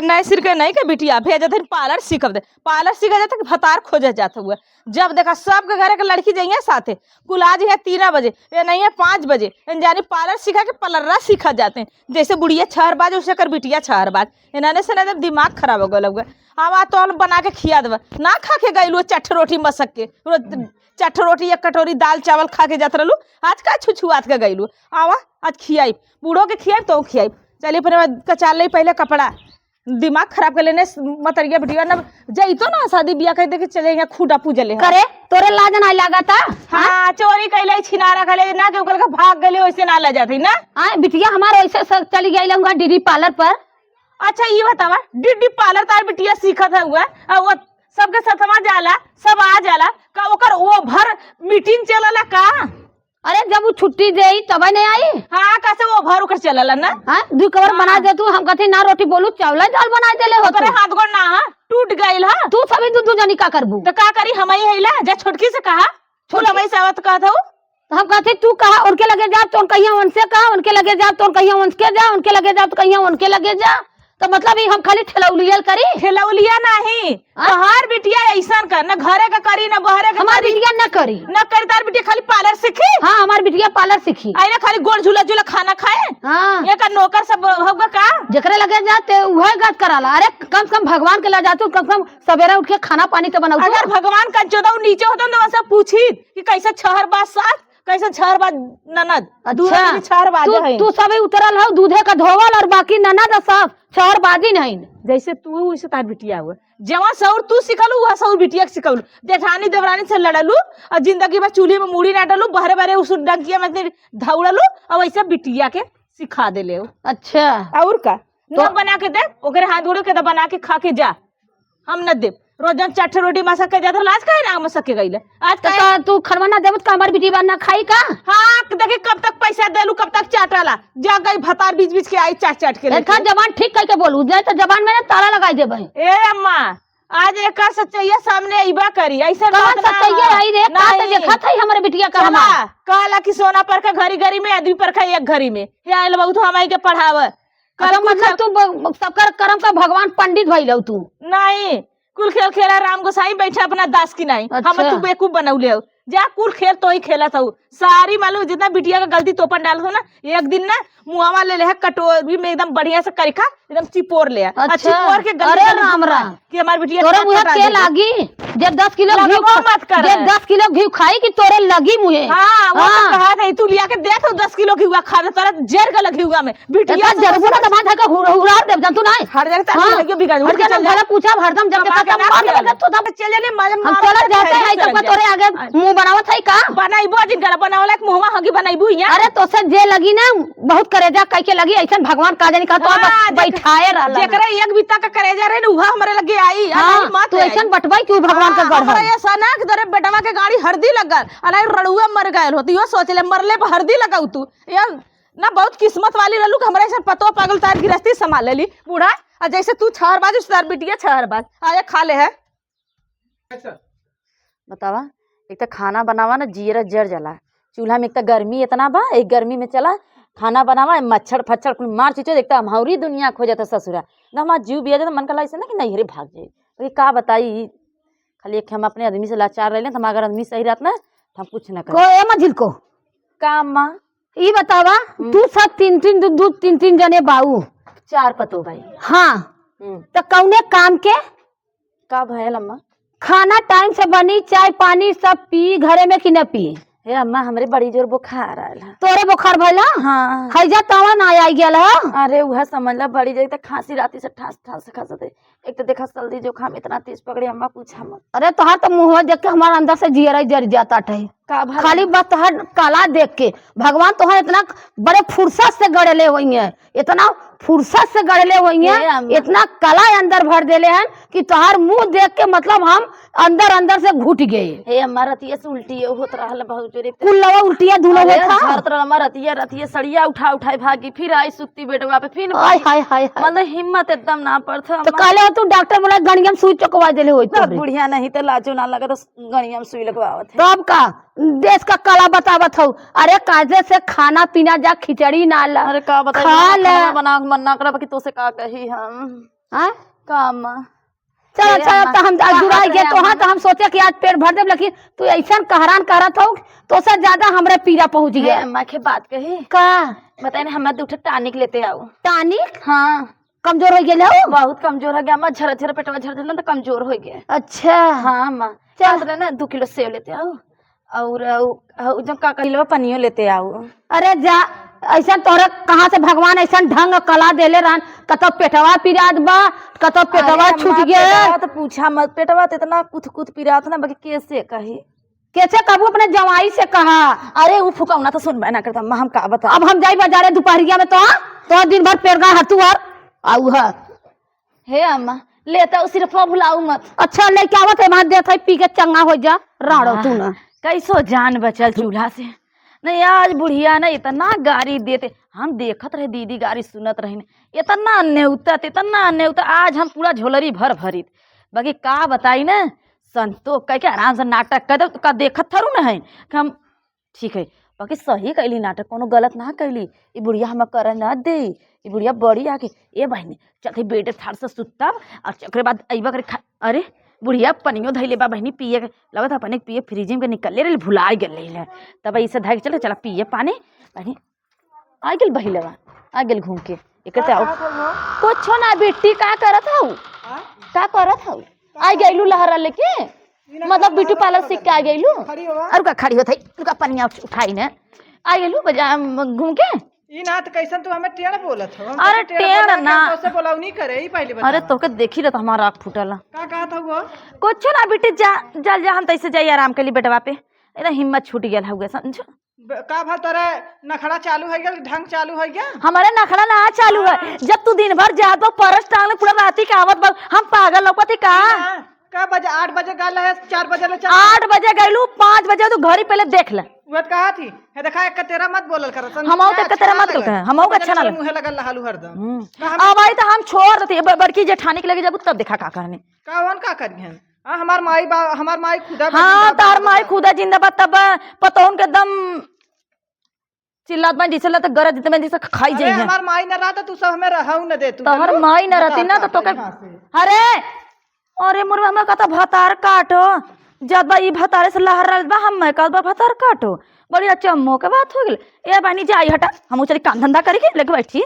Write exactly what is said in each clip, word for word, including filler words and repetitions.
नहीं सिर के नहीं के बिटिया भेजत हन पार्लर सीखब दे, पार्लर सीखा जाता कि भतार खोजे जात हुआ। जब देखा सबके घरे के लड़की जइहे साथे, कुल आज है तीन बजे, ये नहीं है पाँच बजे, ये जानी पार्लर सीखा के पलर्रा सीखा जाते हैं। जैसे बुढ़िया छहर बाज, उसे कर बिटिया छहर बाज। इन्होंने से ना एकदम दिमाग खराब हो गया हुआ। हम आ तो हम बना के खिया देबा, ना खा के गइलू चट्ठ रोटी मसक के, रोज चट्ठ रोटी एक कटोरी दाल चावल खा के जात रहलू, आज का छुछुआत के गइलू। आवा आज खियाई, बूढ़ो के खियाई तो खियाई। चलिए अपने कचार ले पहले कपड़ा, दिमाग खराब कर लेने। मतरिया बिटिया ना जइतो ना शादी बियाह कर दे के चले यहाँ खूटा पूजले है। करे तोरे लाज ना लागता? हाँ, चोरी कैले छिनारा कैले ना के ओकर के भाग गले वैसे ना ले जाती ना। आए बिटिया हमार वैसे सब चली गई लूंगा डीडी पार्लर पर। अच्छा ये बतावा डीडी पार्लर तार बिटिया सीखत है हुआ और वो सबके सथवा जाला, सब आ जाला का ओकर ओवर मीटिंग चलला का? अरे जब वो छुट्टी देई तब नहीं आई। हाँ कैसे ओवर ओकर चलला ना? हाँ दू कवर बना दे तू, हम कहते ना रोटी बोलू चावल दाल बना देले हो ओकरे तू। हाथ गोड़ ना हा टूट गइल हा। तू सभी दू दू जनी का करबू? तो का करी हम ही हैला जा छोटकी से कहा। छोटकी? हम ही से आवत कहत हूँ। तो हम कहते तू कहा उनके लगे जा तो कहिया उनसे कहा, उनके लगे जा तो कहिया उनके जा, उनके लगे जा तो कहिया उनके लगे जा। तो मतलब ई हम खाली ठेलौलियल करी? ठेलौलिया नहीं, हाँ? तोहार बिटिया ऐसन कर, न घरे का करी, न बहरे का हमार करी। बिटिया न करी। न करी, तार बिटिया खाली पार्लर सीखी? हाँ, हमार बिटिया पार्लर सीखी। आई ना खाली गोड़ झूला झूला खाना खाए? हाँ। ये का नौकर सब होगा का? जेकरे लगे जाते उहे गत कराला। अरे कम से कम भगवान के ला जातू, कम से कम सवेरे उठ के खाना पानी तो बनाऊ। अगर भगवान का चोदऊ नीचे होता न तो उनसे पूछी कि कैसे छहर बाज सास, कैसे छहर बाज ननद। अच्छा, दूध में छहर बाज तू, है। तू सभी उतरल हो दूधे का धोवल और बाकी ननद और सास छहर बाजी नहीं। जैसे तू वैसे तार बिटिया हुआ, जवा सौर तू सिखलू वह सौर बिटिया के सिखलू। जेठानी देवरानी से लड़लू और जिंदगी भर चूल्हे में मूड़ी ना डालू, बहरे बहरे उस डंकिया में इतनी धौड़लू और वैसे बिटिया के सिखा देले हो। अच्छा। और का? तो न बना के दे, ओकरे हाथ गोड़े के दे, बना के खा के जा। हम न देब। रोज जौन चार ठे रोटी मसक के जात रहल, आज काहे ना मसक के गइले? आज तो काहे? का तू खनवा ना देबत का हमार बिटिया ना खाई का? हाँ, देखे कब तक पैसा देलू, कब तक चाटाला। जा गई भतार बीच बीच के आई चाट चाट के लेके। देखा जबान ठीक कह के बोलू, नहीं तो जबान में ना ताला लगाई देबे। ए अम्मा, आज एकर सच्चाइया सामने अइबा करी। ऐसा कवन बात ना सच्चाइया हो। आई रे? का तो नहीं। देखत है हमरे बिटिया का चला, हमार। कहला कि सोना परखा घड़ी घड़ी में, आदमी परखा एक घड़ी में। हे आयल बहू तो हमाई के पढ़ावे। अच्छा, कल कुछ मतलब तू ब-, सबकर करम का भगवान पंडित भइल हऊ तू। नहीं, कुल खेल खेला राम गोसाई बैठे अपना दास की नाई। हम अच्छा। तू बेवकूफ बनौले हो। जा कुल खेल तो ही खेलत हऊ। सारी मालूम जितना बिटिया का गलती तोपन डालत हो ना, एक दिन ना मुआवा ले ले है कटोरी में एकदम बढ़िया से करिखा एकदम चिपोर ले। अच्छा। चिपोर के गली अरे गली राम घुमा राम। कि हमार बिटिया तोरे का मुँहे कटा तेल देबे। लागी, जे दस किलो घी लगबो खा-, मत कर। जे दस किलो घी खाई कि तोरे लगी मुँहे। हाँ, वो तो हाँ। कहा था, तू लिया के देख, दस किलो घी हुआ खा दे, तोरा जेर का लगी हुआ में। बिटिया इतना से जरूर ना दबान था कि हुर-, हुरार देव, जानतू ना है? हर जगह हाँ। तक लगी बिगाड़, हर उठ के जगह चल जा। भला पूछा, हरदम जब कमा देखा के तब ना मार चल। लगा, तो तब चल जाने, मारे हम मार चला के जाते चल हैं, जा। तब तोरे आगे मुँह बनावत है का? बनाइबो, जिन कर बनावला, एक मुँहवा हगी बनाइबू यहाँ। अरे, तो से जे लगी ना, बहुत करेजा कह के लगी, ऐसन भगवान का जानी का तो हाँ, बस जेक-, बैठाए रहला ना। जेकरे एक बित्ता का करेजा रहे ना, उहा हमरे लगे आई, आ हाँ, नहीं मत तू आई। ऐसन बटवाई क्यों भगवान का हाँ, गढ़ हमरा है? ऐसा ना कि तोरे बेटवा के गाड़ी हरदी लगल, आ नहीं रड़ुआ मर गयल होती, यो सोच ले, मरले पर हरदी लगाऊ तू। ये ना बहुत किस्मत वाली रहलू कि हमरा ऐसा पतवा पागल तार गिरस्ती संभाल लेली, बूढ़ा, आ जैसे तू छहर बाज, उस तार बिटिया छहर बाज, आ ये खा ले है। बतावा, एक त खाना बनावा ना, जियरा जर जाला। चूल्हा में एक त गर्मी इतना बा, एक गर्मी में चला खाना बनावा, मच्छर फच्छर कुल मार चिचो, एक त हमारी दुनिया खो जाता ससुरा। न हमार जीव बिया जाता, मन करला ऐसे ना कि नैहरे भाग जाई। तो ये का बताई, खाली एक हम अपने आदमी से लाचार रहले, तो हमार अगर आदमी सही रहत ना, तो हम कुछ ना को करें। ए मझिल को? का अम्मा? ई बतावा, हम्म। तू सब तीन तीन, दू दू, तीन तीन जने बाऊ। चार पतो भाई। हाँ। हम्म। तो कौने काम के? का भयल अम्मा? खाना टाइम से बनी, चाय पानी सब पी, घरे में कि न पी? हे अम्मा, हमरे बड़ी जोर बुखार आयल है। तोरे बुखार भइल ह? हाँ। हैजा तवन आ आई गेल ह? अरे उहे समझ ला, बड़ी जोर त खांसी राती से ठास ठास खांसत है। एक तो देखा सर्दी जुकाम इतना तेज पकड़े अम्मा, पूछा मत। अरे तोहार तो मुंह देख के हमार अंदर से जियरा जर जाता है। का भला? खाली बस तोहार कला देख के। भगवान तोहार इतना बड़े फुर्सत से गढ़ले होइहैं, इतना फुर्सत से गढ़ले होइहैं, ए अम्मा। इतना कला अंदर भर देले हैं कि तोहार मुंह देख के मतलब हम अंदर अंदर से घुट गए। हे अम्मा, रतिया से उल्टी होत रहल बहुत जोरे। कुल लवा उल्टिया दूनो अरे, होत ह। झरत रहल अम्मा, रतिया, रतिया सड़िया उठा उठाए भागी, फिर आई सुत्ती बेडवा पे, फिर आय, हाय, हाय, हाय। मतलब हिम्मत एकदम ना पड़त ह तो अम्मा। कहले हो तू डॉक्टर बोला गणिया में सुई चोकवा देले होई तब तोरे। बुढ़िया नहीं तो लाजो ना लगत, गणिया में सुई लगवावत है। तब का? देश का कला बतावत हऊ। अरे कायदे से खाना पीना जा, खिचड़ी ना ला, अरे का बताई, खा मम्मा, ला। खाना बनावे के मन ना करब कि तोसे का कही हम। हाँ? का अम्मा? चल, हे अच्छा, अम्मा, अब तो हम आज कहा दुराई गए रहे तो, हाँ, अम्मा? तो हम सोचे कि आज पेट भर देब, लेकिन तू ऐसन कहरान करत हो, तो से ज्यादा हमरे पीरा पहुँच हे गया। अम्मा, के बात कही? का? बताए ना, हमारे दू ठे टॉनिक लेते आओ। टॉनिक? हाँ। कमजोर हो गया हो? बहुत कमजोर हो गया अम्मा, झरत झरत पेटवा झरत ना तो कमजोर हो गया। अच्छा। हाँ अम्मा। चल। साथ रहे ना, दू किलो सेव लेते आओ। और, अ, उ, अ, उ जौन का किलो पनियो लेते आओ। अरे जा, ऐसन तोहरे कहाँ से भगवान ऐसन ढंग कला देले रहन, कतौ पेटवा पिरात बा, कतौ पेटवा अरे छूट अम्मा, गया। पेटवा तो पूछा मत, पेटवा तो इतना कुथ कुथ पिरात ना, बाकी कैसे कही? कैसे कबू अपने जवाई से कहा? अरे उ फुकौना तो सुनबे ना करता, अम्मा हम का बता। अब हम जाई बाजारे दोपहरिया में तो, तो दिन भर पेरगा हतुआर आऊ है। हे अम्मा, लेता उ सिरफवा भुलाऊ मत। अच्छा, लेके आवत है, वहाँ देत है, पी के चंगा हो जा, राड़ो तू ना। कैसो जान बचल चूल्हा से। नहीं, आज बुढ़िया ना इतना गारी देते, हम देखत रहे दीदी गारी सुनत रही ना, इतना नेवतत, इतना नेवतत, आज हम पूरा झोलरी भर भरित। बाकी का बताई ना, संतोष कह के आराम से नाटक कर दे, का देखत थरू न है कि हम ठीक है, बाकी सही कैली नाटक, कोनो गलत ना कैली। ई बुढ़िया हम करे ना दे, ई बुढ़िया बड़ी आके, ए बहिनी, चल थे बेटे ठाड़ से सुतब, और ओकरे बाद अइबा करे खा, अरे, बुढ़िया पनियो धइले बा बहिनी पिए के, लगत अपने पिए फ्रिज में के निकलले रही, भुला गेल रही। तब ऐसे धइ के चल, चला पिए पानी, बहिनी, आ गेल बहिलवा, आ गेल घूम के, एकर का ते आओ। कहत हौ? कुछो ना बिट्टी, का करत हौ? हाँ? का करत हौ? का आ करत गइलू हौ? लहरा लेके? ई ना मतलब का ब्यूटी लहरा पार्लर लगा सीख के आ दे। गइलू? खड़ी होवा। और का खड़ी होत है? उनका पनिया उठ-, उठाई ने। आ गइलू बजा-, म-, घूम के? ई ना त कैसन तू हमें टेढ़ बोलत हो? अरे कैसे टेढ़ टेढ़ बोला ना। के कैसे बोलाऊ नहीं करे? ई पहले बता। अरे तोके देखी ले त हमार आँख फूटला। का कहत हौ वो? कुछो ना बिट्टी, जा, जल जा, हम तैसे जाई आराम के लिए बेटवा पे। एकदम हिम्मत छूट गया हउए, समझो। ब-, का भल तोरे नखड़ा चालू होइ गया, ढंग चालू होइ गया? हमारे नखड़ा ना चालू है। हाँ। जब तू दिन भर जात बा, परस टांग ले, पूरा राती के आवत बा, हम पागल लौकत ही का? हाँ, का बजे? आठ बजे गल है, चार बजे ले चल। आठ बजे गइलू, पाँच बजे तू घड़ी पहले देख ले। वह कहा थी, हे देखा, एक तेरा मत बोलल कर, समझ हमहू का तो एक तेरा अच्छा ना मत लगे। कर, हमहू का अच्छा ना लगे। मुँहे लगल रहलू हरदम। हम्म। का हम अब आई तो हम छोड़ देती, ब-, बड़की जेठानी के लगे जाबू तब देखा का करने। का वन का करिहन? हाँ, हमार माई बा-, हमार माई खुदा बा, हाँ, जिंदा तार बा, माई बा। खुदा जिंदा बा, तब पतोहन के दम चिल्लात बा, जैसे लगता गरज देते बा, जैसे खाई अरे, जाई हैं। हमार माई न रहता, तू सब हमें रहऊ न दे, तू तोहर जानू? माई न रहती ना, बताओ तो तोके, कहाँ से? अरे, अरे, मोर, हमें कहता भतार काटो, जब बा ई भतारे से लहर रहल बा, हम मैं कहत बा भतार काटो। बड़ी अचम्मो के बात हो गेल। ए बहनी, जाई हटा, हम चली काम धंधा करी के, लेके बैठी।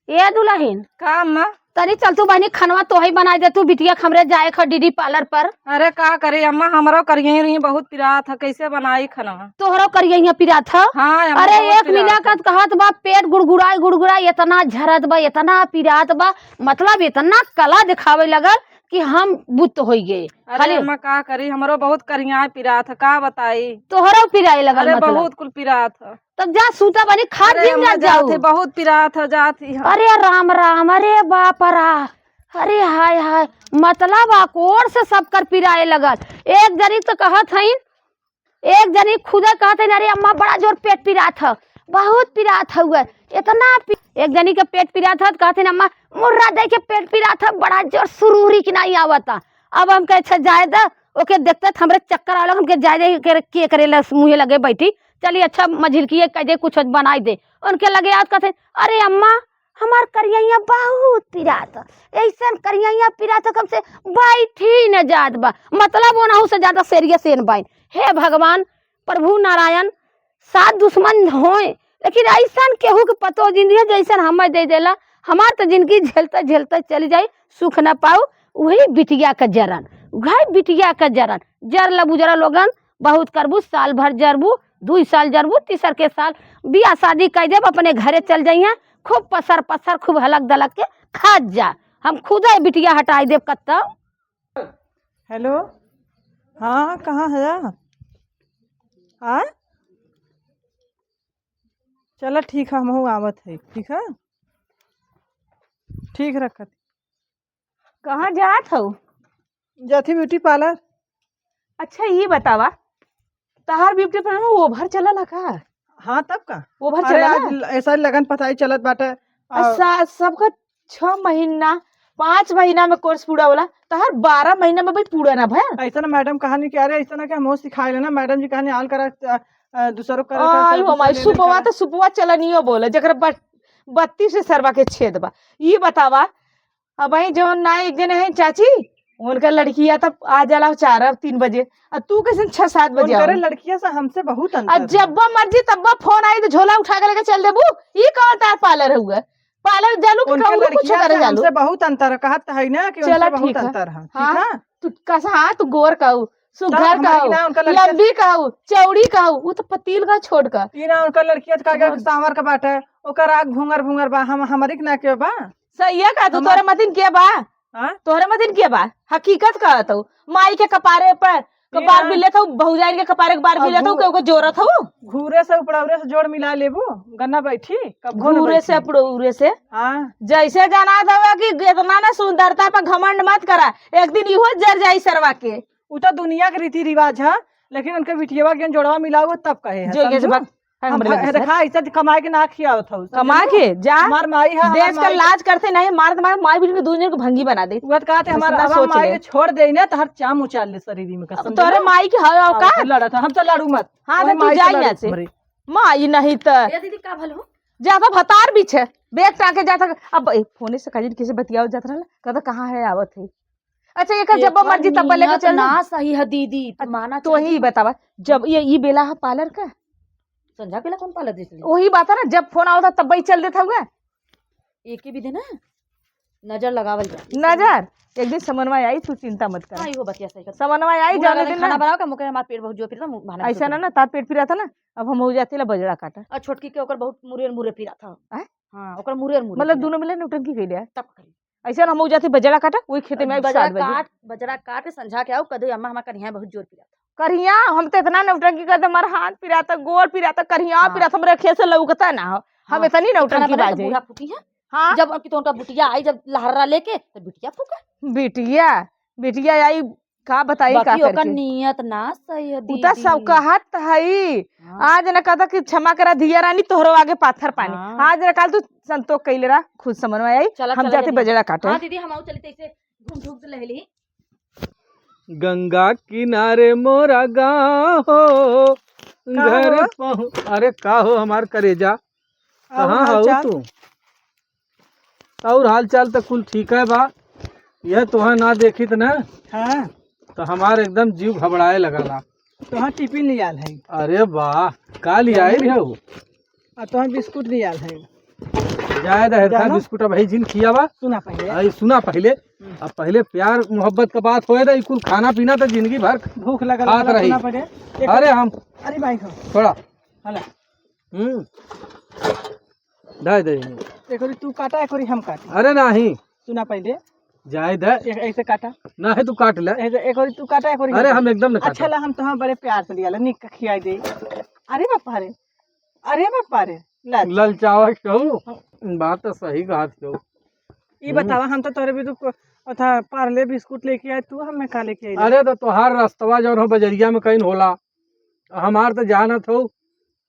ए दुलहिन। का अम्मा? तनी चल तू बहनी, खनवा तोहई बनाई दे तू, बिटिया के हमरे जाए ख ब्यूटी पार्लर पर। अरे का करे अम्मा, हमरो करियई रही बहुत पिरात ह, कैसे बनाई खनवा? तोहरो करियई पिरात ह? हाँ अम्मा, अरे बहुत एक पिरात मिला ह। का कहत बा पेट गुड़गुड़ाई गुड़गुड़ाई, इतना झरत बा, इतना पिरात बा, मतलब इतना कला दिखावे लगल कि हम बुत होई गए। अरे खाली अम्मा का करी, हमरो बहुत करियाई पिरात ह, का बताई? तोहरो पिराए लगल अरे मतलब? बहुत कुल पिरात ह। तब जा सूता बनी, खा अरे दिन अम्मा, रात जाऊ। जात ही, बहुत पिरात ह, जात ही हम। अरे राम राम, अरे बाप रा, अरे हाय हाय, मतलब अकोर से सबकर पिराए लगल। एक जनी तो कहत हईन, एक जनी खुदे कहत हईन, "अरे अम्मा, बड़ा जोर पेट पिरात ह, बहुत पिरात हउए, इतना पि-," एक जनी के पेट पिरात ह, तो कहत हईन, "अम्मा, मुर्रा दे के पेट पिरात ह, बड़ा जोर सुरूरी की नाई आवता।" अब हम कहे, "अच्छा जाए द, ओके देखते त हमरे चक्कर आवे लगे, हमके जाए दे, के, के करे ला मुँहे लगे बैठी, चली अच्छा मझिलकी कह दे, कुछ बनाई दे।" उनके लगे आवत कहते, "अरे अम्मा, हमार करियइया बहुत पिरात ह, ऐसन करियइया पिरात ह, हमसे बैठी न जात बा।" मतलब ओनहू से ज्यादा serious एन बाइन। हे भगवान, प्रभु नारायण, साथ दुश्मन होए, लेकिन ऐसन केहू के पतो जिंदगी जैसन हमें दे देला। हमार तो जिंदगी झेलते झेलते चली जाई, सुख न पाऊ। वही बिटिया का जरन, वही बिटिया का जरन, जर ला बुजरा लोगन, बहुत करबू, साल भर जरबू, दुई साल जरबू, तीसर के साल बियाह शादी कइ देब, अपने घरे चल जइहें, खूब पसर पसर, खूब हलक दलक के खात जा। हम खुदे बिटिया हटाई देब कत्ता। हेलो, हाँ, कहाँ है आप? हाँ, चला ठीक है, हमहू आवत है, ठीक है, ठीक रखत। कहाँ जात हऊ? जाथी ब्यूटी पार्लर। अच्छा, ई बतावा, तहार ब्यूटी पार्लर में ओवर चलल ह का? हाँ, तब का? ओवर अरे, चलल ह? आज ल-, ऐसा लगन पताई चलत बाटे। आ, अच्छा, सबका छह महीना, पाँच महीना में कोर्स पूरा होला, तहार बारह महीना में भाई पूरा ना भयल। ऐसा ना मैडम कहानी कि अरे, ऐसा ना कि हमहू सिखाए लेना, मैडम जी कहानी आल करा, अ, अ, दूसरों करा, करा, आई हो दूसरा माई, ले ले सुपवा करा। तो सुपवा चलनियो बोले, जेकरा बट-, बत्तीस से सरवा के छेद बा। ई बतावा, अब आई जवन ना एक जने हैं चाची, उनका लड़किया तब आ जाला चार तीन बजे, आ तू कैसे छह सात बजे उनकरे आओ? लड़किया से हमसे बहुत आ अंतर है। जब्बा मर्जी तब्बा फोन आई तो झोला उठा के लेके चल देबू। ई कौन तार पार्लर हुआ? पार्लर जालू कि उनके कहूँ कुछ लड़किया करे से जालू? हमसे बहुत अंतर है, कहत है ना कि चला उनसे बहुत ठीक है। अंतर है, ठीक हाँ, है? तू कस-, हाँ, तू गोर कहू, तब सुघर हमारे कहू, ना उनका लड़किया लंबी कहू, चौड़ी कहू, उ तो पतील का छोड़ का। ई ना उनका लड़किया तो का हाँ। सांवर का बाटे, ओकर आँख भूंगर भूंगर बा, हम, हमरी के ना के बा? सही है का तू, हमार तोरे मतिन के बा? हाँ? तोहरे मतिन के बा? हकीकत कहत हूँ। माई के कपारे पर कपार बिल लेत हूँ, भौजाइन के कपारे कपार बिल लेत हूँ, केहू के जोरत हूँ। घूरे से उपड़ौरे से जोड़ मिला लेबू, गन्ना बैठी, कब्बो न घूरे से बैठी। उपड़ौरे से। हाँ। जैसे जाना था कि इतना ना सुंदरता पर घमंड मत करा, एक दिन इहो जर जाई सरवा के। उ तो दुनिया के रीति रिवाज है, लेकिन उनके बिटियवा के जोड़वा मिलाओ तब कहे है, जो ये समझू? बात हम हम भले भा-, देखा, ऐसे कमाए के ना खियावत हौ, समझे कमा ना? के जा। हमार माई है, हमार देश का माई लाज करते नहीं, मारत मारत माई बिटिया के दोनों के भंगी बना दे। उहत कहते हमार, ऐसा अब हम सोच माई ले। के छोड़ दे ना, तो हर चाम उचार ले शरीर में का, अब समझे तोरे ना? माई के हवे हाँ, औकात? तो लड़त है, हम तो लड़ू मत। हाँ, ओहे तो तू माई से जा लड़ू यहाँ से। हमरे। माई नहीं तो। ए दीदी, का भल हो? जा तो भतार बीच है, बैग टांग के जा था। अब ए, फोने से काजिन किसे बतियाओ जात रहला, कहता कहाँ है, आवत है। अच्छा, एकर जब एकर मर्जी तब लेके नियत चल ना जाए। सही है दीदी, तू अब माना तू ही चाहिए। बतावा, जब ये, ई बेला है पार्लर का? संझा बेला कौन पार्लर देख ले? वही बात है ना, जब फोन आवता तब ही चल देता हुआ। एक ही भी दिन है, नजर लगावल जाए। नजर? एक दिन समनवा आई, तू चिंता मत कर। हाँ, इहो बतिया सही कर। समनवा आई, मुँह जाने लगा दिन खाना ना। बनाओ का, मुँह के हमार पेट बहुत जोर पीड़ता, मुँह बहाना ऐसा शुरू ना, कर। ना, तार पेट पीरा था ना, अब हम हो जाते ला बजड़ा काटा। और छोटकी के ओकर बहुत मुरेर मुरे पीरा था। आय? हाँ, ओकर मुरेर मुरे मतलब पीरा। दोनों मिले नौटंकी कइले है। तब करी। ऐसे हम जाते बजड़ा काटा, वही खेते में आई बजड़ा सात बजे। काट, बजड़ा काट के संझा के आओ, कदे अम्मा हमार करिया बहुत जोर पिरात। करिया, हम तो इतना नौटंकी करते, हमार हाथ पिरात, गोड़ पिरात, करिया हाँ। पिरात, हमरे खेत से लौकता ना हो। हम हाँ। इतनी खाना नौटंकी बनाए तो बाजे। बूढ़ा फूकी है। हाँ। जब उनकी तो उनका बुटिया आई, जब लहर्रा लेके, तो बिटिया फूका। बिटिया, बिटिया आई, का बताई का बाकी ओकर करके। नियत ना सही है उ त सब दीदी। कहत हई। हाँ। आज न कहता कि क्षमा करा धिया रानी, तोहरो आगे पाथर पानी। हाँ। आज न काल तू संतोष कइले रहा, खुद समनवा आई, चला, हम चला जाते जल्दी। बजड़ा काटे। हाँ दीदी, हम आऊ चली तैसे घूम घूम से लहली। गंगा किनारे मोरा गाँव हो, का घर हो? पहुँ-, अरे का हो हमार करेजा, और कहाँ हाल हऊ चाल? तू? और हाल चाल तो कुल ठीक है बा, यह तोहा ना देखित ना, हाँ। तो हमार एकदम जीव घबराए लगला। तोहा टिफिन लियाल है। अरे वाह, का लियाए रहे हो? आ तोहा बिस्कुट लियाल है। जाए दे, हेरता जाना। बिस्कुट अब है जिन खियावा। सुना पहले। आई सुना पहले। हम्म। अब पहले प्यार मोहब्बत का बात होए दे, कुल खाना पीना तो जिंदगी भर भूख लगल खात वाला रही। सुना पहले। एक अरे हम अरे भाई हो। थोड़ा। हला। हम्म। दे दे। एक ओरी तू काटा, एक ओरी हम काटी। अरे नाही। सुना पहले। जाए दे। एक, ऐसे काटा। नाही तू काट ले। ऐसे एक ओरी तू काटा, एक ओरी हम अरे काटी। हम एकदम न अच्छा काटा। ला, हम तोहा बड़े प्यार से लियाला, निक खियाई दे। अरे बापा रे, अरे बापा रे, ला। ललचावा क्यों? हाँ। बात तो सही कहा क्यों? ई हम्म। बतावा, हम तो तोरे भी दुख, अथा पार्ले बिस्कुट लेके आए, तू हमें का लेके आई? अरे तो तोहार रस्तवा जौन हो बजरिया में कहीं होला, हमार तो जानत हो,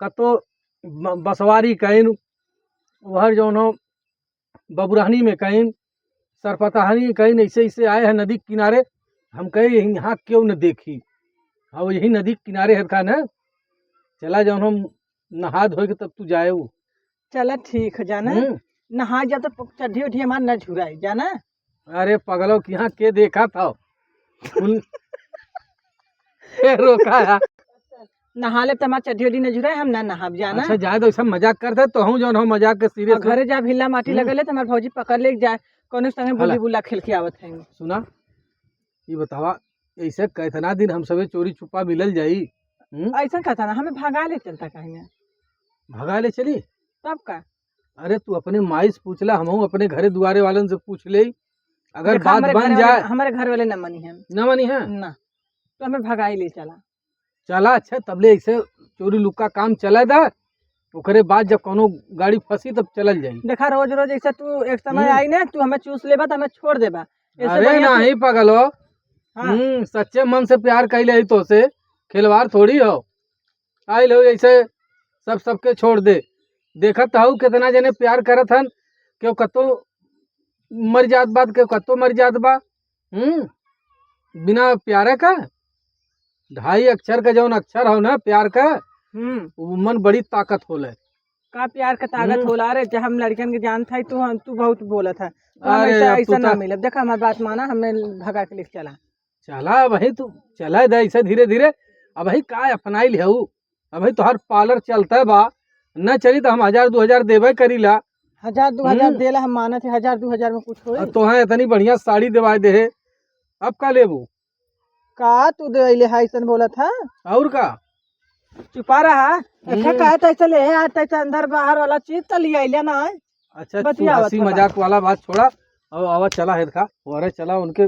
कतो ब-, बसवारी कहीं, उहर जौन हो बबुरहनी में कहीं, सरपतहनी कहीं, ऐसे, ऐसे आए हैं नदी के किनारे। हम कहे, "यहाँ क्यों न देखी?" हाँ, यही नदी के किनारे है का ना? चला जौन हम नहा धोए के तब तू जाए उ। चला ठीक है, जाना। हम्म। नहा जा तो प-, चड्ढी उड्ढी हमार न झुराई, जाना। अरे पगलो, कि यहाँ के देखा था? कुल-, के रोका है? नहा ले तो हमार चड्ढी उड्ढी न झुराई, हम ना नहाब, जाना। अच्छा, जाए दो, सब मजाक करते, तो हम जौन हो मजाक के serious और हो। घरे जा, भिल्ला माटी हम्म। लगले तो हमार भौजी पकड़ ले जाए, कौनो संगे हला। बुली बुला खेल के आवत है। सुना, ये बतावा, ऐसे कितना दिन हम सबे चोरी छुपा मिलल जाई? हम्म? ऐसा कहता ना, हमें भगा ले चलता कहीं। भगा ले चली? तब का? अरे, तू अपने माई से पूछ ला, हमहू अपने घरे दुआरे वालन से पूछ ले। अगर देखा, बात हमरे बन घर वाले, जाए। हमरे घर वाले न मनी है। न मनी है? ना। तो हमें भगाई ले चला। चला, अच्छा, तबले ऐसे चोरी लुक्का काम चले दा, ओकरे बाद जब कौनो गाड़ी फंसी तब चलल जाई। देखा, रोज रोज ऐसे तू एक समय हम्म। आई ना, तू हमें चूस लेबा तो हमें छोड़ देबा। ऐसे अरे बढ़िया तू नहीं पगलो, हाँ। हम्म, सच्चे मन से प्यार कैले ही तो से खिलवाड़ थोड़ी हो। आइल हो ऐसे सब सबके छोड़ दे। देखत हऊ कितना जने प्यार करत हन, केहू कतो मर जात बा, केहू कतो मर जात बा। हम्म, बिना प्यारे का ढाई अक्षर का जौन अक्षर हो ना प्यार का, हम्म। वो मन बड़ी ताकत होले। का प्यार के ताकत हम्म। होला रे, जे हम लड़कन के जानत है, तू, तू बहुत बोलत है। तो हम अरे, ऐसा, अब तू ऐसा ना तो मिलब। देखा, हमार बात माना, हमें भगा के लेके चला। चला भाई, तू चला दे ऐसे धीरे धीरे। अब भाई का अपनाई लिहू? अब भाई तोहार पार्लर चलता बा, न चली तो हम हजार दो हजार देबे करीला। हजार दो हजार हम्म। देला हम मानत है, हजार दो हजार में कुछ होई? अब तोहे इतनी बढ़िया साड़ी देवाए दे है, अब का लेबू? का तू देले है ऐसन बोलत है? और का? चुपा रहा। अच्छा, हम्म। कहा तैसे ले है, तैसे अंदर बाहर वाला चीज तो ले आइले ना है। अच्छा, तू बतियावत हंसी बता। मजाक वाला बात छोड़ा। अब आवा चला है का, अरे चला उनके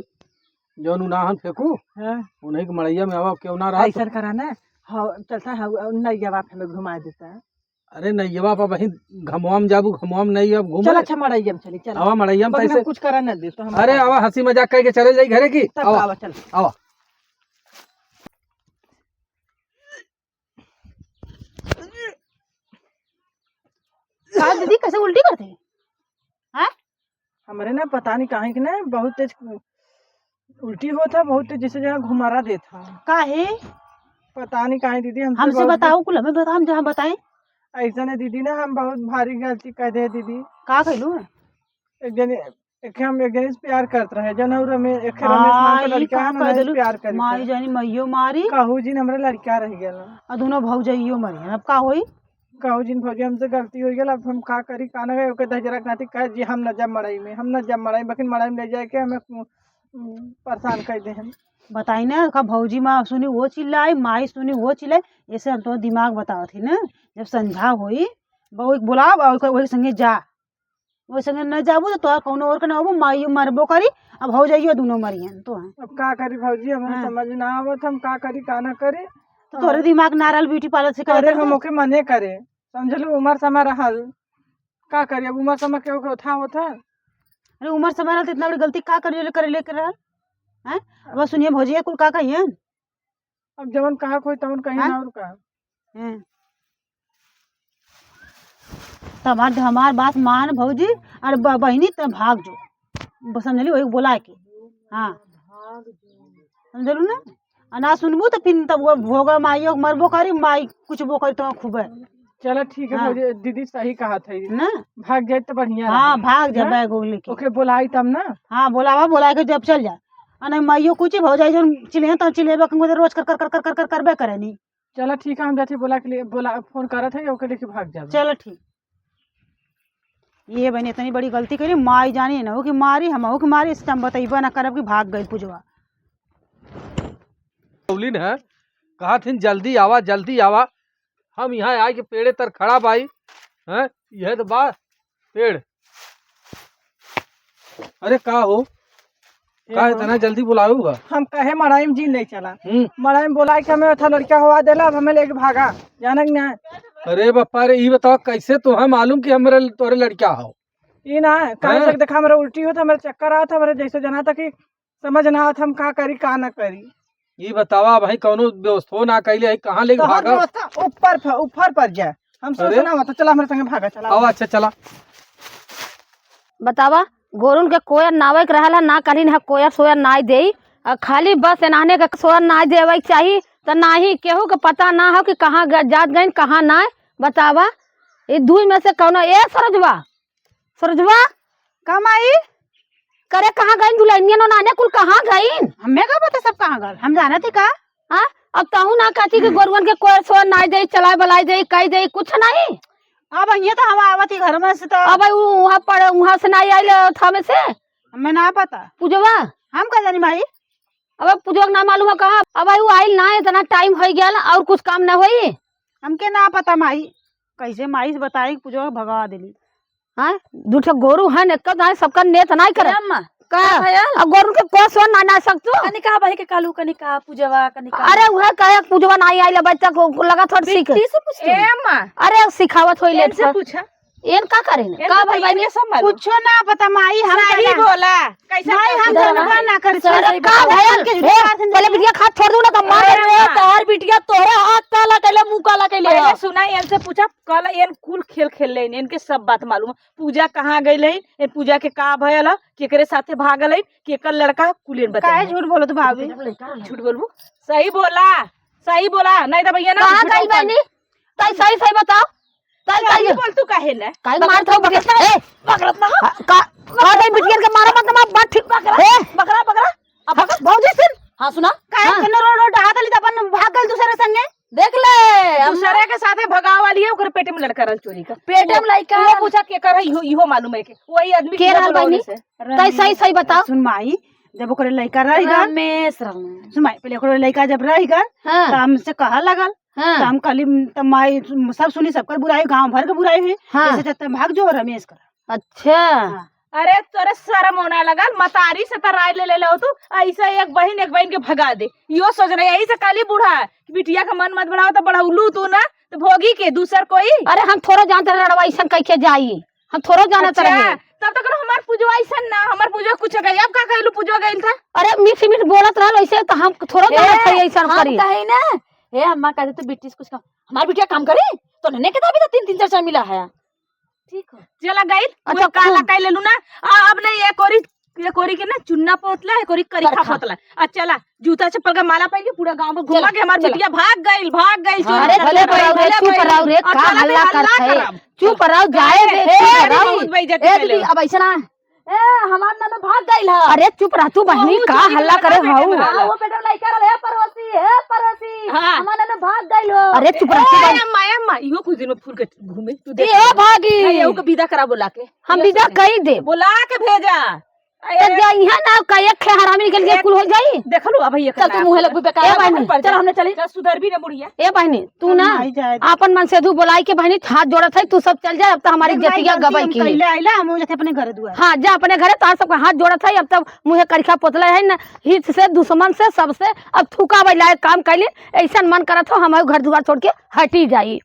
जौन उनाहन फेंकू, हाँ। उन्हीं के मड़ैया में आवा, केहू ना रहा तो। ऐसन करा ना, हाँ, चलता है, नैया बाप हमें घुमा देता है। अरे नैया बाप, अब वहीं घमवा में जाबू, घमवा में नहीं अब घूम। चल अच्छा, मड़ैया में चली, चल। आवा मड़ैया में बगल में तैसे। कुछ करा ना दे तो हम अरे बता आवा, हंसी मजाक करके चले जाई घरे की। तब आवा, आवा, चल। आवा। का दीदी, कैसे उल्टी करते हैं? हाँ? हमरे ना पता नहीं काहे के ना बहुत तेज उल्टी होत है, बहुत तेज, जैसे जहाँ घुमारा देत है। काहे? पता नहीं काहे दीदी, हमसे हमसे बहुत बताओ, कुल हमें बताओ, हम जहाँ बताएं। ऐसा ना दीदी ना, हम बहुत भारी गलती कर दे दीदी। का कइलू? एक जने, एक हम एक जने से प्यार करत रहे, जन और हमें एक रमेश नाम हाँ, का ई लड़का का है ना, कह उन्हें देलू? प्यार करी माई के। जानी मइयो मारी। कहू जिन हमरा लड़का रह गया ना। आ दोनों भौजाइयो मरी हैं, अब का होई? कहू जिन भौजी हमसे गलती हो गया, अब हम का करी, का ना करी, ओके दहिजरा के नाती कहे जी हम न जब मड़ई में, हम न जब मड़ई में, बकिन मड़ई में ले जाए के हमें, उम, परेशान कर दे हम। बताई ना, का भौजी माँ सुनी वो चिल्लाई, माई सुनी वो चिल्लाई, ऐसे हम तो दिमाग बतावत ही ना, जब संझा होई, बहू के बोलाव और ओकर वही संगे जा। ओइ संगे न जाबू त तोहार कौनो और के ना होबू, माइयो मरबो करी, अब हो जाइयो दुनो मरियन तो हैं। अब का करी भौजी, हमें हाँ। समझ ना आवत, हम का करी, का ना करी। तो तोहरे दिमाग नारल ब्यूटी पार्लर से कह अरे दे हम तो। ओके मने करे, समझलू, उमर समा रहल, का करी, अब उमर समा के ओके उठा होत है। अरे उमर समा रहल त इतना बड़ी गलती का करी, करे लेके रहल? हैं? अब सुनिए भौजी, कुल का कहिए? अब जवन कहा कोई तवन कही हाँ? ना और का। हैं। त हमार, हमार बात मान भौजी, और ब-, बहिनी त भाग जो। बस समझली वही बोला के। हाँ। समझलू ना? आ ना सुनबू त फिर तब वो भोगा माइयो मरबो करी, माई कुछ बो करी तो खूबे। चला ठीक है हाँ। भौजी, दीदी सही कहा था ये। ना? भाग जाए तो बढ़िया हाँ, रहा। भाग जा ना? बैग उग लेके। ओके बोलाई तब ना? हाँ, बोलावा, बोला के जब चल जा। आ नहीं माइयो कुछ भौजाई जौन चिल्हे तो चिल्हेबे कंगो रोज कर, कर, कर, कर, कर, करबे करे नी। चला ठीक है, हम जाते बोला के लिए, बोला, फोन करत है, ओके लेके भाग जाबे। चलो ठीक। ये बहन इतनी बड़ी गलती करी, माई जानी ना हो कि मारी, हम हो कि मारी, इससे हम बतइबा ना करब कि भाग गई पुजवा। बोलिन है, कहा थिन जल्दी आवा, जल्दी आवा, हम यहाँ आए के पेड़े तर खड़ा बाई, हैं, यह तो बा पेड़। अरे का हो, का इतना जल्दी बुलावे हुआ? हम कहे मड़ाई में जी नहीं चला। हम्म। मड़ाई में बोला के हमें था लड़का हवा देला, अब हमें लेके भागा, जाने कि ना? अरे बप्पा रे, ई बताओ कैसे तुम्हें मालूम कि हमरे तोरे लड़का हो? ई ना, काहे हैं? से देखा हमरा उल्टी होत, हमरा चक्कर आवत, हमरा जैसे जना था कि समझ ना आवत, हम का करी, का ना करी। ई बतावा भाई, कौनो व्यवस्था ना कैले है, कहाँ लेके तोहर भागा? व्यवस्था ऊपर फ-, ऊपर पर जाए। हम सोच अरे? ना होता, चला हमरे संगे भागा, चला। आओ, अच्छा, चला। बतावा, गोरुन के कोयर नावे के रहल है, ना कहलिन है कोयर सोयर नाई देई, आ खाली बस एनाने के सोयर नाई देवे के चाही, त नाही केहू के पता ना हो कि कहाँ ग-, जात गइन, कहाँ नाय। बतावा, ई दुई में से कौनो, ए सरजवा, सरजवा, का माई? करे कहाँ गइन दुल्हनिया, ननाने कुल कहाँ गइन? हमें का पता सब कहाँ गल? हम जानत ही का? हाँ? अब तहू ना कहती कि गोरुअन के कोई सोर नाई दे, चलाए बलाई दे, कही दे, कुछ नहीं। अब ये तो हम आवत ही घर में से तो। अब उ-, वहाँ पड़, वहाँ से नाई आइल थामे से? हमें ना पता। पूजवा? हम का जानी माई? अब पूजवा के ना मालूम है कहाँ? अब उ आइल ना, इतना टाइम हो गया और कुछ काम ना होई? हमके ना पता माई, कैसे माई से बताई कि पूजवा भगा देली। हाँ, दू ठो गोरू है न, कब जाए सबका नेत नाई करे। ए अम्मा, का? का भयल? अब गोरू के कोस वन ना, ना सकतू। कनी कहा बही के कालू, कनी कहा पूजवा, कनी कहा। अरे उहे कहे पूजवा नाई आइल, बच्चा को लगा थोड़ सीख। बिट्टी से पूछ ले। ए अम्मा। अरे सिखावत होई ले इनसे थोड़। पूछा। एन का करे न? एन का तो भई बहिनी? इनके सब मालूम। कुछो ना पता माई, हम सही कहला। बोला। कैसे माई, हम इधर जनबा ना। ना करी, अरे सही का बोला। भयल? के ए, जुगाड़ से पहले बिटिया खात छोड़ दू ना तो मार अरे दे। अम्मा। तोहर बिटिया तोहरे आँख काला कैले, मुँह काला कैले पहले है। सुना, इनसे पूछा, कल एन कुल खेल खेल लेन, इनके सब बात मालूम है। पूजा कहाँ गई लेन, ए पूजा के का भयल है, केकरे साथे भागल है, केकर लड़का है, कुल एन बताई। काहे झूठ बोलत भाभी? झूठ बोलबू? सही बोला, सही बोला, नहीं तो भैया ना कहाँ झूठा गई बोल। बहनी? तई सही सही बताओ। काहे, काहे? बोल तू काहे ना? काहे मारत हो बकरा? ए! बकरा ना हो। हाँ, का, का भाई बिटियन के मारा मत, मार, बात ठीक। बकरा, ए! बकरा, बकरा। अब बकरा, भौजी सुन। हाँ, सुना। काहे हाँ। तने रोड, रोड डहा दली त अपन भाग गल दूसरे संगे? देख ले, हम दूसरे के साथे भगावे वाली है, ओकरे पेटे में लड़का रहल चोरी का। पेटे में लड़का वो रहल। पूछा के कर है, इहो, इहो मालूम है के। वही आदमी के के रहल रहल बहनी? से। तै सही, सही बताओ। सुन माई, जब ओकरे लड़का रही गन, रमेश रहल। सुन माई, पहले ओकरे लड़का जब रही गन, हाँ। त हमसे कहा लगल। हाँ। त हम कहली, त माई सब सुनी, सबकर बुराई, गांव भर के बुराई हुई। हाँ। ऐसे चलते भाग जो रमेश कर। अच्छा। हाँ। अरे तोरे शर्म होना लगल, मतारी से त राय ले ले लो तू, ऐसे एक बहिन एक बहिन के भगा दे। यो सोच रहे, यही से कहली बूढ़ा कि बिटिया का मन मत बढ़ाओ, त बढ़ौलू तू ना, त भोगी के दूसर कोई। अरे हम थोड़ो जानत रहे रड़वा ऐसन कह के जाई, हम थोड़ो जानत अच्छा, रहे। तब तक हमार पुजवा ऐसन ना, हमार पुजवा कुछ गई, अब का कहलू पुजवा गइल था? अरे मीठ मीठ बोलत रहल ऐसे, त हम थोड़ो ए, जानत रहे ऐसन हम करी। कहे ना, ए अम्मा कहते तू बिटिया से कुछ कम, हमार बिटिया काम करी, तो नन्हे के दाबी तो तीन तीन चार चार मिला है। ठीक हो। चला गई, अच्छा, वो काला खूब। कह लेलू ना। आ, अब नहीं, ये कोरी, ये कोरी के ना चुन्ना पोतला, ये कोरी करिखा करखा। पोतला। आ, चला, जूता चप्पल का माला पहन के पूरा गांव में घुमा चला, के हमार चला। बिटिया भाग गइल, भाग गइल, हाँ, चोरी अरे, चुप करके रहो रे, भाग चुप गइल। रहो रे, अब का चला, हल्ला हल्ला करत है? करब। चुप रहो, जाए दे, ए, चुप ए, रहो। बहुत बेइज्जती ए, कर दीदी, लेब। अब ऐसा ना, ए, हमार ननद भाग गइल ह। अरे, चुप रह तू बहनी, बहुत का चोरी हल्ला करे लगा हऊ? बेटे में हाँ, वो बेटा लइका रहल, "हे पड़ोसी, हे पड़ोसी, हाँ। हमार ननद भाग गइल हो।" अरे, चुप रह तू ए, बहनी। अम्मा, ए, अम्मा, इहो कुछ दिन में फूल के घूमे, तू देख ए, ले। भागी। नहीं, एहू के विदा करा बोला के। हम विदा कई देब। बोला के भेजा। ए, ए, जा इहाँ ना, का एक ठे हरामी निकल के एक कुल हो जाई। देख लो, अब ये चल, तू मुँहे लगबू बेकार, ए, बहनी। चल, हमने चली। चल, सुधर भी ना बुढ़िया। ए, बहनी, तू हम ना नहीं जाए। आपन मन से दू बोलाई के, बहनी, हाथ जोड़त है, तू सब चल जा, अब तो हमारी जतिया गबई की। कैले आइला, हम हो जाते अपने घर दुआर। हाँ, जा अपने घरे, तोहार सबके हाथ जोड़त है, अब तब मुँहे करिखा पोतले है ना, हित से, दुश्मन से, सबसे, अब थूका बैला काम कैली, ऐसन मन करत हो, हम घर दुआर छोड़ के हटी जाई।